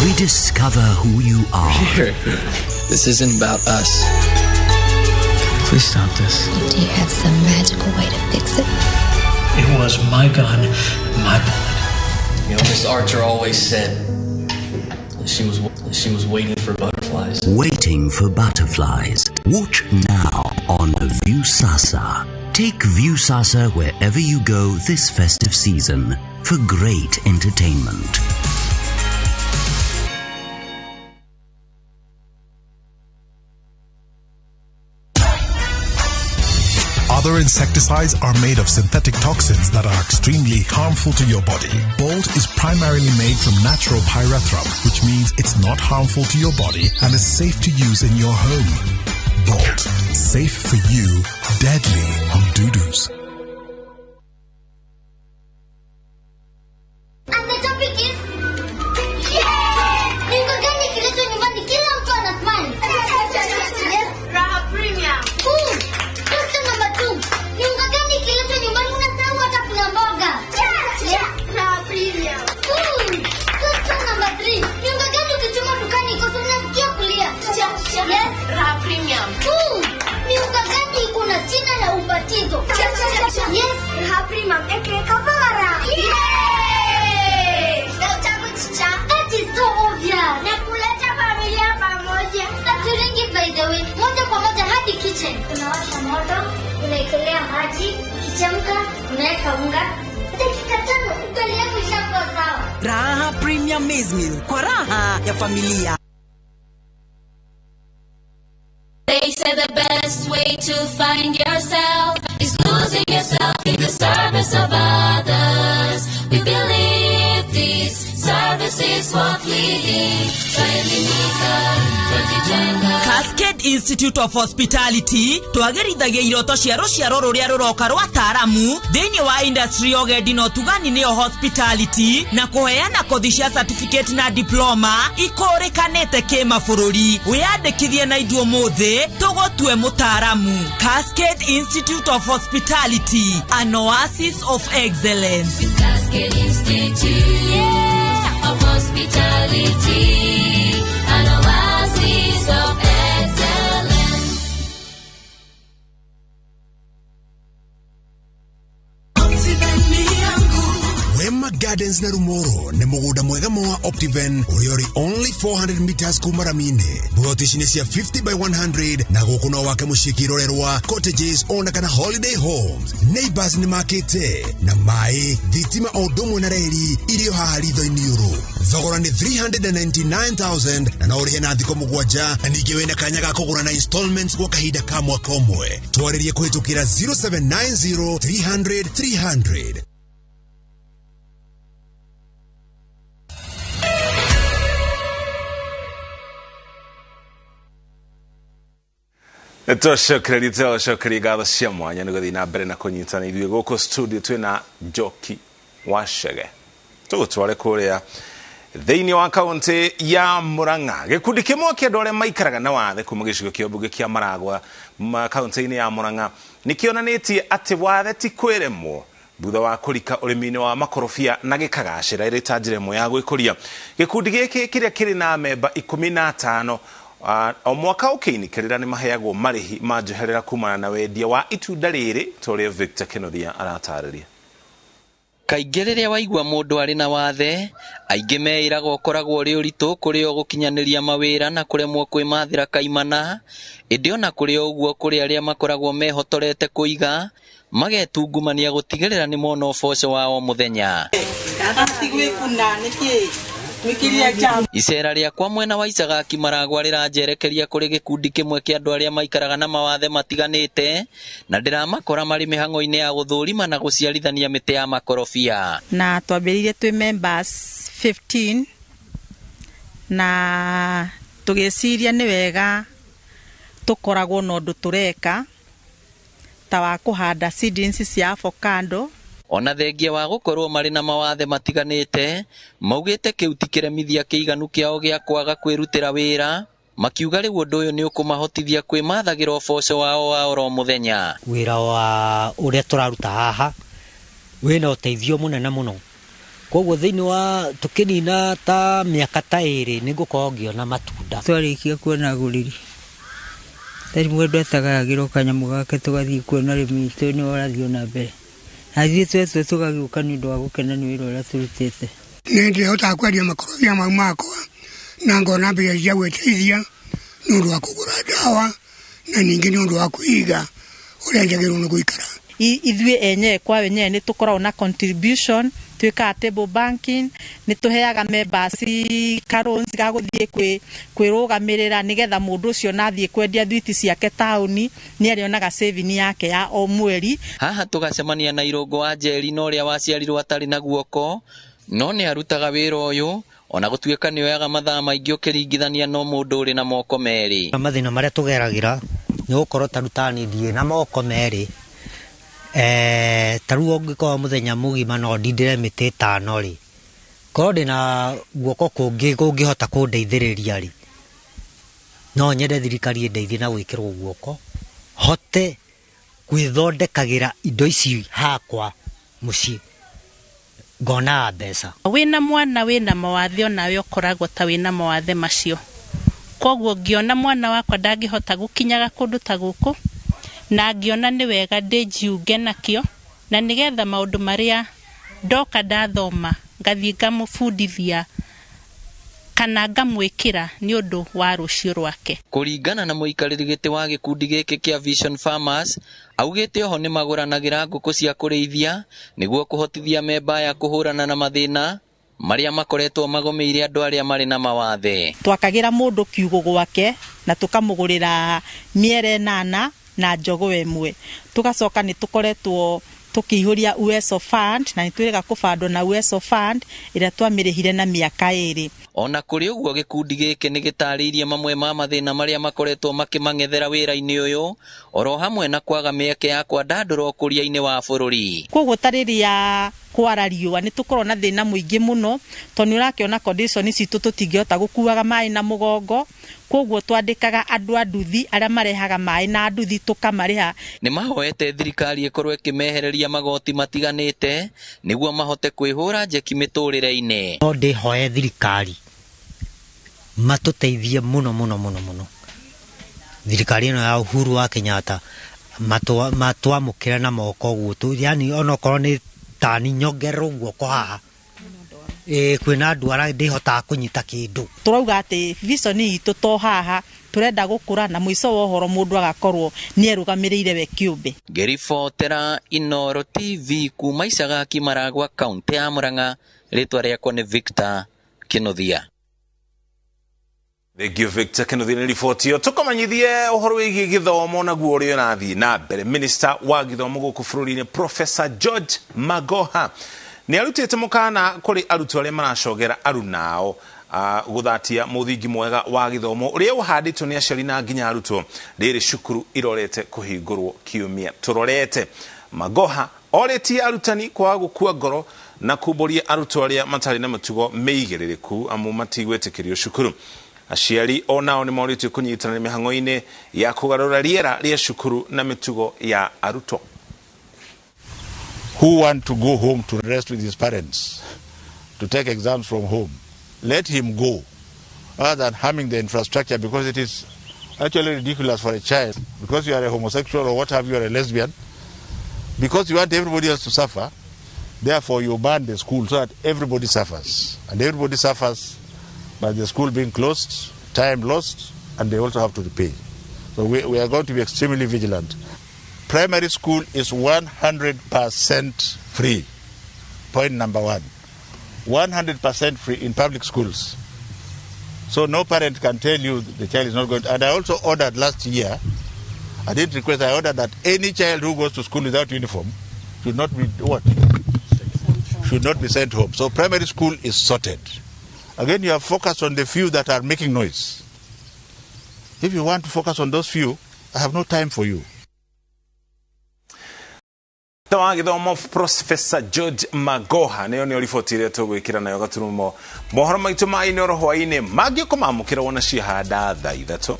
Rediscover who you are. Here. This isn't about us. Please stop this. Do you have some magical way to fix it? It was my gun, my bullet. You know, Miss Archer always said she was waiting for butterflies. Waiting for Butterflies. Watch now on Viusasa. Take Viusasa wherever you go this festive season for great entertainment. Other insecticides are made of synthetic toxins that are extremely harmful to your body. Bolt is primarily made from natural pyrethrum, which means it's not harmful to your body and is safe to use in your home. Bolt, safe for you, deadly on doo-doos. And the topic is... Yeah! Ni unga gani ikiletwa nyumbani kila mtu ana smile? Yes, Raha Premium. Boom! Question number 2. Ni unga gani ikiletwa nyumbani unasahau hata kuna mboga? Yes, Raha Premium. Boom! Question number 3. Ni unga gani ukichuma dukani ikosa unasikia kulia? Yes, Raha Premium. Boom! Ni unga gani iko na jina la ubatizo? Yes, Raha Premium aka Kavara. Yeah! That is so obvious. Na kuleta familia pamoja. Haturingi by the way, moja kwa moja hadi kitchen. Unawasha moto, unaekelea maji, ikichemka, unaweka unga. Dakika 5 ugali yako ishakuwa sawa. Raha Premium Maize Meal kwa raha ya familia. They say the best way to find yourself is losing yourself in the service of others. We believe this service is worth living. Twaelimika, twajijenga. Cascade Institute of Hospitality twagerithagia iroto cia rũciaro rũrĩa rũroka rwa taaramu thĩinĩ wa industry ya ũgendi na ũtugani nĩyo hospitality na kũheana kothi cia certificate na diploma ikũrĩkanĩte kĩmabũrũri. Wĩyandĩkithie na ithuĩ ũmũthĩ tũgũtue mũtaaramu. Cascade Institute of Hospitality, an oasis of excellence. Cascade Institute of Hospitality, an oasis of excellence. Wema Gardens na Rumoro nĩ mũgũnda mwega mũno wa Optiven ũrĩa ũrĩ only 400 meters kuma rami-inĩ. Ploti ici nĩ cia 50 by 100 na gũkũ no wake mũciĩ kĩrorerwa, cottages ona kana holiday homes. Neighbors nĩ makĩte na maĩ, thitima o ũndũ ũmwe na reri irio haha ritho-inĩ ũrũ. Thogora nĩ 399,000 na no ũrĩhe na thikũ 7 na ningĩ wĩna kanya ga kũgũra na installments gwa kahinda ka mwaka ũmwe. Twarĩrie kũhĩtũkĩra 0790 300 300. Twacokereria twacokeria ngatho cia mwanya nĩ gũthiĩ na mbere na kũnyitana ithuĩ gũkũ studio twĩna Njoki wa Chege. Tũgũtware kũrĩa thĩinĩ wa kaunti ya Murang'a. Gĩkundi kĩmwe kĩa andũ arĩa maikaraga na wathe kuma gĩcigo kĩa mbunge kĩa Maragwa kaunti-inĩ ya Murang'a nĩkĩonanĩtie atĩ wathe ti kwĩremwo thutha wa kũrika ũrĩmi-inĩ wa makorobia na gĩkagacĩra ĩrĩ ta njĩra ĩmwe ya gwĩkũria. Gĩkundi gĩkĩ kĩrĩa kĩrĩ na memba 15 o mwaka ũkĩinĩkĩrĩra nĩ maheagwo marĩhi ma njoherera kumana na wendia wa itunda rĩrĩ ta ũrĩa Victor Kenothia aratarĩria. Kaingĩ rĩrĩa waigua mũndũ arĩ na wathe, aingĩ meĩraga ũkoragwo ũrĩ ũritũ kũrĩ o gũkinyanĩria mawĩra na kũremwo kwĩmathĩra kaimana, ĩndĩ ona kũrĩ o ũguo kũrĩ arĩa makoragwo mehotorete kũiga, magetungumania gũtigĩrĩra nĩ mona ũboco wa o mũthenya. Icera rĩakwa mwena wa Icagaki Maragwa rĩranjerekeria kũrĩ gĩkundi kĩmwe kĩa andũ arĩa maikaraga na mawathe matiganĩte na ndĩramakora marĩ mĩhang'o-inĩ ya gũthũrima na gũciarithania mĩtĩ ya makorobia. Na twambĩrĩirie twĩ members 15 na tũgĩciria nĩ wega tũkoragwo na ũndũ tũreka ta wa kũhanda seedlings cia avocado. Ona thengia wa gũkorwo marĩ na mawathe matiganĩte, maugĩte kĩu ti kĩremithia kĩiganu kĩao gĩa kwaga kwĩrutĩra wĩra, makiuga rĩu ũndũ ũyũ nĩ ũkũmahotithia kwĩmathagĩra ũboco wao wa oro mũthenya. Wĩra wa ũrĩa tũraruta haha wĩna ũteithio mũnene mũno Koguo thĩinĩ wa tũkĩnina ta mĩaka ta 2 nĩngũkorwo ngĩona matunda. Twarĩkia kuona agũrĩri tari mũndũ atagayagĩrwo kanyamũ gake tũgathiĩ kuona ũrĩmi witũ nĩ ũrathiĩ na mbere, na ithuĩ twetwe tũgagĩũka nĩ ũndũ wa gũkena nĩ wĩra ũrĩa tũrutĩte. Nĩ ndĩhotaga kwendia makorobia mau makwa na ngona mbia cia gwĩteithia nĩ ũndũ wa kũgũra ndawa na ningĩ nĩ ũndũ wa kwĩiga ũrĩa njagĩrĩirwo nĩ gũikara. Ithuĩ enyewe kwa wenyewe nĩ tũkoragwo na contribution, twĩkaga table banking, nĩ tũheaga members ka loans ga gũthiĩ kwĩrũgamĩrĩra nĩgetha mũndũ ũcio na athiĩ kwendia thwiti ciake taũni nĩ arĩonaga saving yake ya o mweri. Haha tũgacemania na Irũngũ wa Njeri na ũrĩa waciarirwo atarĩ na guoko, no nĩ arutaga wĩra ũyũ ona gũtuĩka nĩ oyaga mathaa maingĩ ũkĩringithania no mũndũ ũrĩ na moko merĩ. Mathĩna marĩa tũgeragĩra nĩ gũkorwo ta rutani ndiĩ na moko merĩ. Ta rĩu ũngĩkorwo mũthenya mũgima no ndindĩre mĩtĩ 5 rĩ, korwo ndĩna guoko kũngĩ kũngĩhota kũndeithĩrĩria rĩ, no nyende thirikari ĩndeithie na gwĩkĩrwo guoko hote gwĩthondekagĩra indo ici hakwa mũciĩ ngona mbeca. Wĩna mwana wĩna mawathe onawe ũkoragwo ta wĩna mawathe macio, koguo ngĩona mwana wakwa ndangĩhota gũkinyaga kũndũ ta gũkũ na ngĩona nĩ wega ndĩnjiunge nakĩo na nĩgetha maũndũ marĩa ndoka ndathoma ngathiĩ ngamũbundithia kana ngamwĩkĩra nĩ ũndũ wa rũciũ rwake. Kũringana na mũikarĩri gĩtĩ wa gĩkundi gĩkĩ kĩa Vision Farmers, augĩte oho nĩ magũranagĩra ngũkũ cia kũrĩithia nĩguo kũhotithia memba aya kũhũrana na mathĩna marĩa makoretwo magomeire andũ arĩa marĩ na mawathe. Twakagĩra mũndũ kiugũ gwake na tũkamũgũrĩra mĩere 8 na njogoo 1. Tũgacoka nĩ tũkoretwo tũkĩihũria Uwezo Fund na nĩtwĩrĩga kũbandwo na Uwezo Fund ĩrĩa twamĩrĩhire na mĩaka 2. Ona kũrĩ ũguo gĩkundi gĩkĩ nĩ gĩtarĩirie mamwe ma mathĩna marĩa makoretwo makĩmang'ethera wĩra-inĩ ũyũ oro hamwe na kwaga mĩeke ya kwandandũra ũkũria-inĩ wa bũrũri. Koguo ta rĩrĩa kwara riũa nĩ tũkorwo na thĩna mũingĩ mũno tondũ nĩ ũrakĩona condition citũ tũtingĩhota gũkuaga maĩ na mũgongo, koguo twandĩkaga andũ a nduthi arĩa marehaga maĩ na nduthi tũkamarĩha. Nĩ mahoete thirikari ĩkorwo ĩkĩmehereria magoti matiganĩte nĩguo mahote kwĩhũra njeki mĩtũrĩre-inĩ. No ndĩhoe thirikari matũteithie mũno mũno mũno mũno. Thirikari ĩno ya Uhuru wa Kenyatta matwamũkĩre na moko ũguo, yani onokorwo nĩ tani nyongererwo guoko haha kwĩna ndwara ndĩhotaga kũnyita kĩndũ. Tũrauga atĩ vision itũ to haha tũrenda gũkũra na mũico wa ũhoro mũndũ agakorwo nĩ erũgamĩrĩire we kĩũmbe. Ngĩribotera Inooro TV kuma Icagaki Maragwa, kaũntĩ ya Murang'a, rĩtwa rĩakwa nĩ Victor Kinuthia. Thank you Victor Kinuthia nĩ riboti ĩyo. Tũkũmenyithie ũhoro wĩgiĩ gĩthomo naguo ũrĩa ũrathiĩ na mbere. Minister wa gĩthomo gũkũ bũrũri-inĩ Professor George Magoha nĩ arutĩte mũkana kũrĩ arutwo arĩa maracogera arunao gũthatia mũthingi mwega wa gĩthomo ũrĩa ũhandĩtwo nĩ aciari na nginya arutwo rĩrĩ cukuru irorete kũhingũrwo kiumia tũrorete. Magoha orĩtie arutani kwaga gũkua ngoro na kumbũria arutwo arĩa matarĩ na mĩtugo mĩigĩrĩrĩku amu matigwĩtĩkĩrio cukuru. Aciari onao nĩ morĩtio kũnyitanĩra mĩhang'o-inĩ ya kũgarũra rĩera rĩa cukuru na mĩtugo ya arutwo. Who want to go home to rest with his parents, to take exams from home, let him go, rather than harming the infrastructure, because it is actually ridiculous for a child, because you are a homosexual or what have you, are a lesbian, because you want everybody else to suffer, therefore you ban the school so that everybody suffers. And everybody suffers by the school being closed, time lost, and they also have to repay. So we are going to be extremely vigilant. Primary school is 100% free. Point number one. 100% free in public schools. So no parent can tell you the child is not going to. And I also ordered last year, I didn't request, I ordered that any child who goes to school without uniform should not be what? Should not be sent home. So primary school is sorted. Again, you have focused on the few that are making noise. If you want to focus on those few, I have no time for you. Wa gĩthomo Professor George Magoha nĩyo nĩyo riboti ĩrĩa tũgwĩkĩra nayo gaturumo mohoro maitũ ma Inooro hwaĩ-inĩ mangĩkũmamũkĩra wona ciahanda thaa 3.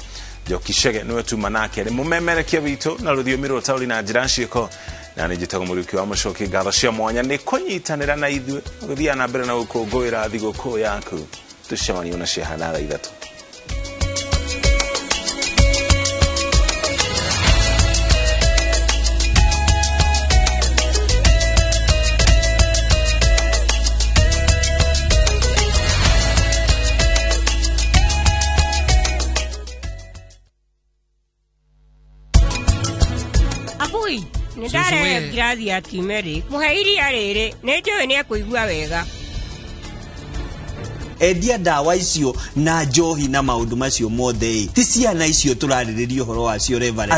Njoki Chege nĩwe tuma nake arĩ mũmemerekia witũ na rũthiomi rwa ũtaũri na njĩra ciĩko Na nĩ njĩtagwo Mũriũki wa Mũcoki. Ngatho cia mwanya nĩ kũnyitanĩra na ithuĩ gũthiaga na mbere na gũkũngũĩra thigũkũ yaku. Tũcemanie na ciahana thaa 3. Abui, nĩ ndarehe ngirathi ya turmeric. Mũhe iria rĩrĩ, nĩ njũĩ nĩ ekũigua wega. Endia ndawa icio na njohi na maũndũ macio mothe ĩ ti ciana icio tũrarĩrĩria ũhoro wacio, Reverend.